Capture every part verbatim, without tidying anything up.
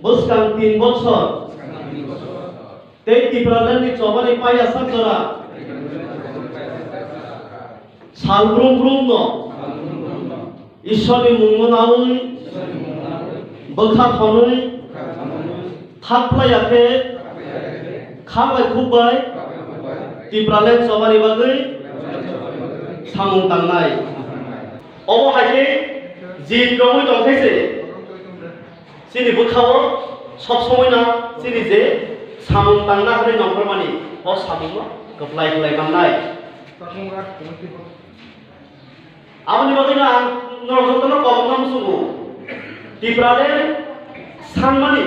Bwskang tin bochor tei Tipraland ni chobani paiya sak jora sal brum brum no Ishwarni mungno nawi bwkha thonwi thak phlai ya khe kha bai khuk bai Tipraland chobani bagwi samung tangnai. Obo hai khe jit romwi tong khe se chini bwkhao sob somoi no chini je samung tangna hwnwi nongkhormani o samungno kwplai kwlai mannai. Aboni bagwino ang norok jotono kobokma muchungo. Tipraland sanmani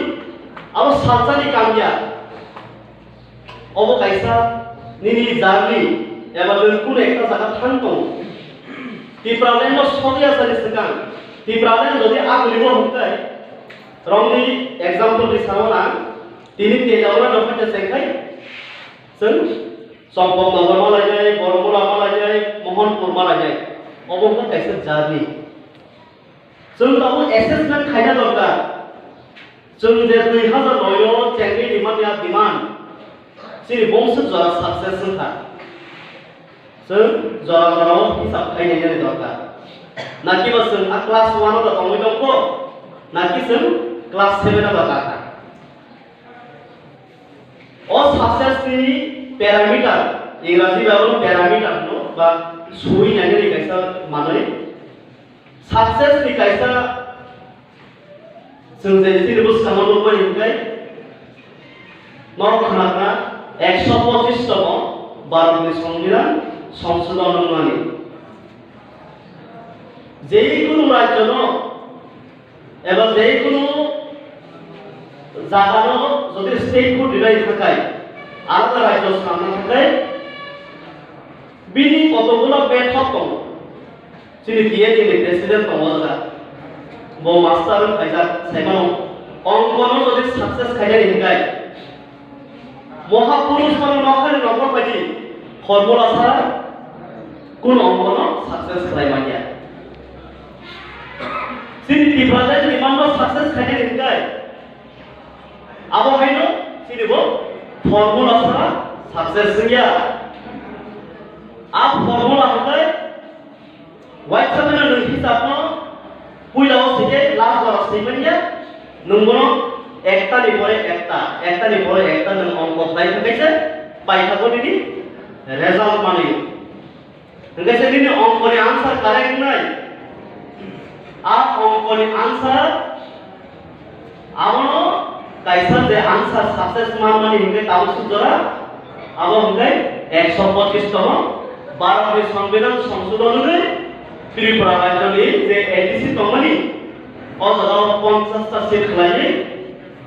abo salsani kam ya. Obo kaisa nini jarni eba nwng kunu ekta jaga thang tongo. Tipraland no sokya sani swkang. Tipraland jodi agulimo hwnkhe rongni example ni sao na tini tejawra no khacha sengkhai chwng Champaknagar malainai, Boromura malainai, Mohanpur malainai. Obo wngkha kaisa jarni. Chwng tabuk assessment khaina dorkar. Chwng je dui hazar noi o chengwi rimani a demand, chini bongso jora success wngkha. Chwng jora jora o hisab khainai nani dorkar. Nakiba chwng a class one o da tongwi tongkho, naki chwng class seven o da kakha. O success ni parameter, Engraji bai bono parameter no ba sui nai nai kaisa manwi. Success ni kaisa chwng je chini bwskango nukmani hwnkhe norok khwnakna ekso pochis tomo Bharat ni Songbidan songsodon wngmani. Je kunu rajyo no eba je kunu jagano jodi state code rinai thakai, alada rajyo swnamna thakai, bini kotokguno bethok tongo. Chini T N A ni president tongo jaga. Bo master wng khaijak, saimano ongkono jodi success khainani hinkai, Mohapurush mano nokhani nokhor baidi formula sara kunu ongkono success khlai manya. Chini Tipraland ni manno success khainani hinkai, abo haino chini bo formula sara success wngya. A formula hwnkhe Waisa mano nwng hisabno puila o sike last jora swi manya, nwng bono ekta ni pore ekta, ekta ni pore ekta nwng ongko khlai thang kaisa paithago nini result manwi. Hwnkhe se nini ongko ni answer correct nai. A ongko ni answer Abono kaisa je answer success manmani hwnkhe tabuk suk jora, abo hwnkhe ekso pochis tomo Bharatni Songbidan songsodon hwnwi Tripura rajyoni je A D C tongmani, o jagao ponchash ta seat khlaiwi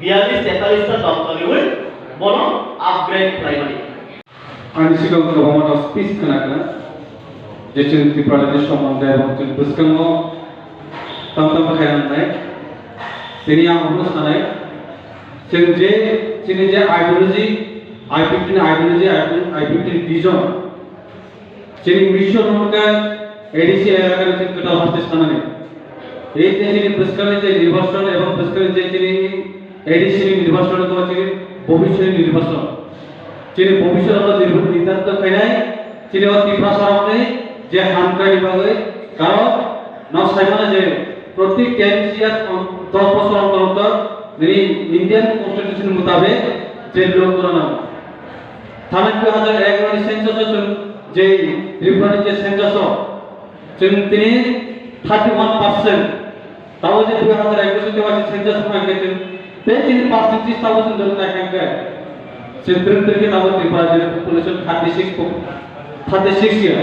biyallis tetallis ta doptor riwi bono upgrade khlaimani. Ani sigago kwbangma no speech khna kha, je chwng Tripura ni sombondhe ebong chwng bwskango tam tam khairoknai. Tini ang bono sanai, chwng je chini je ideology, I P F T ni ideology, I P F T ni vision, chini mission hwnkhe A D C elaka ni chwng kwtal haste sanani. Ei je chini bwskangni je nirbachon ebong bwskangni je chini A D C ni nirbachon wngkha chini bhobishyot ni nirbachon. Chini bhobishyot o nirbo-, nirdarit khainai chini o Tiprasa rokni je hamkraini bagwi, karon no saimano je proti ten years, dos bosor ontor ontor nini Indian Constitution mutabek je local no. Thani dui hazar egaroh ni census o chwng je Tripura ni je census o chwng tini thirty one percent. Tabo je dui hazar ekush te waisa census wngkha hwnkhe chwng tei chini percentage tabo chwng jora naikha hwnkhe chwng twrwng twrwng khe tabo Tripura jora population thirty six po-, thirty six ya.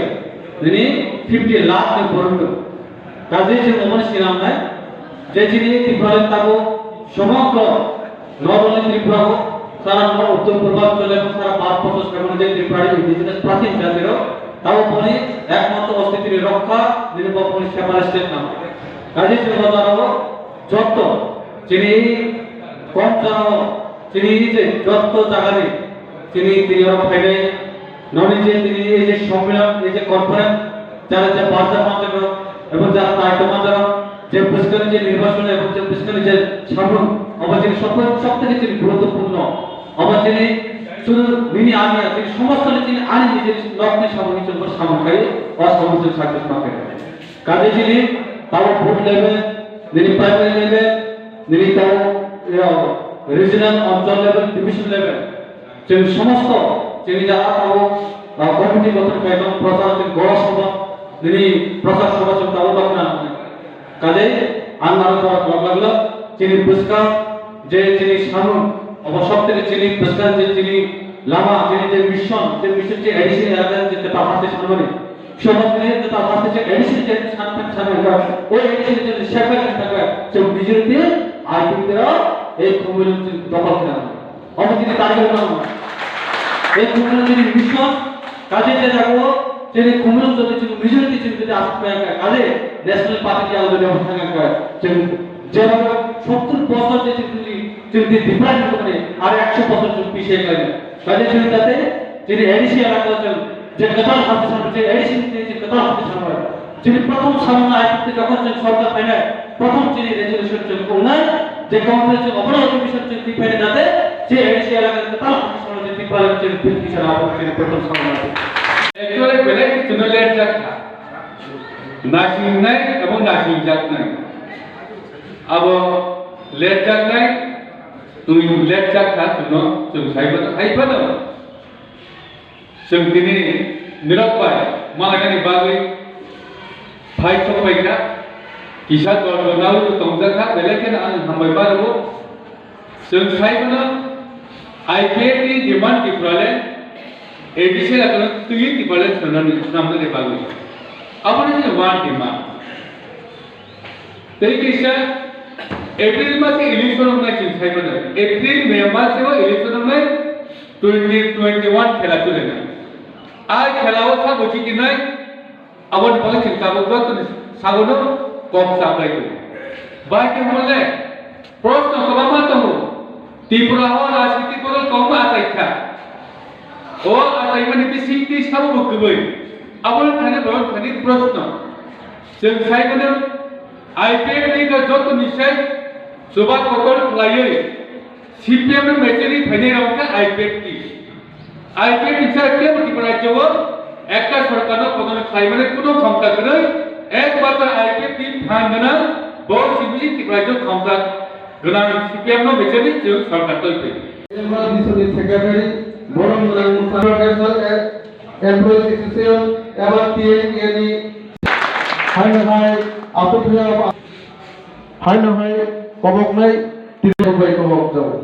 Nini fifty lakh ni borok tongo. Kaje chwng omono sinamnai je chini Tripura tabo somogro not only Tripura o, sara no Uttor Purbanchal ebong sara Bharat borso seboni je Tripura ni indigenous prachin jati rok, tabo boni ekmatro ostitini rokha nini bo boni separate state nang. Kaje chwng o jora o jotto chini kom jora o chini je jotto jagani chini tini oro phainai noni je tini ei je sommilan, ei je conference, jara je barja manjak rok ebong jara daityo manjak rok, je bwskangni je nirbachon ebong je bwskangni je samung, Obo chini sokol, sokol chini guruttopurno. Obo chini sudu nini ani ya, chini somosto ni chini ani nijini nokni samung ni chini samung khai, o samung chini success ma khai. Kaje chini tabo booth level, nini primary level, nini tabo, yo, regional, anchal level, division level. Chwng somosto chini jaga tabuk, ah, committee gotho khlai tong, prochar chwng gora sabha, nini prochar sabha chwng tabuk tong na. Kaje ang aro borok lok laglo, chini bwskang je chini samung, obo sob theke chini bwskang je chini lama, chini je mission, je mission je A D C ni elaka je ta haste sanmani. Somosto ni ta haste je A D C je san thang sanmani, o A D C je sepa thang thang, chwng B J P I P T ro, ei khumulwng chwng dokol khna. Omo chini target no. Ei khumulwng chini mission, kaje je jago, chini khumulwng jodi chini majority chini jodi asuk maya ka, kaje National Party ki algo jodi thanga ka, chini jeba sottur bosor je chini, chini Tripura ni mane, ar ekso bosor chini pise kai. Kaje chini jate, chini A D C elaka chini, je kwtal hati sampai, je A D C ni je kwtal hati sampai. Chini prothom samung I P T jokhon chwng sorkar phainai, prothom chini resolution chwng wngnai, je council chwng obono resolution chwng twi phainai jate, je A D C elaka ni kwtal hati samung chwng twi phainai chwng twi phainai abo chini prothom samung. Actually, belai chwngno let jak kha. Nasingnai abo nasingjak nai. Abo let jak nai, twi let jak kha chwngno chwng sai phano, hai phano. Chwng tini nirok bai manlainani bagwi phai sok bai kha, kisa dol dol naui bo tongjak kha, belai kheno ang hambai ma rwo. Chwng sai mano, I P F ni demand Tipraland, A D C elaka no twi Tipraland swnamnani, swnamnani bagwi. Aboni chini one demand. Tei kisa April mase election wngnai chwng sai mano. April, May mase o election wngnai, twenty twenty-one khela chole na. A khela o sabo jitinai, aboni bagwi chwng tabuk jotoni sagono kok chaplai tongo. Bai khe hwnle, proshno kwbangma tongo. Tripura o rajniti bodol kwbangma achai kha. O achaimani bisingtwi sabo bo kwbwi. Aboni thani borok thani proshno. Chwng sai mano, I P F ni khe joto ni sai chuba kotor khlaiwi C P M no mecheri phainai rok khe I P F ni. I P F ni sai kebo Tripura rajyo o ekta sorkar no podono khlai mani kuno khomta kwrwi, ekmatro I P F ni phan gwnang bo simi Tripura rajyo khomta gwnang C P M no mecheri chwng sorkar twi phi. Secretary, Borom Gwnang National Employees Association, eba T N A ni. Haino hai, aswk phiyok, haino hai, koboknai, tini bai kobok jago.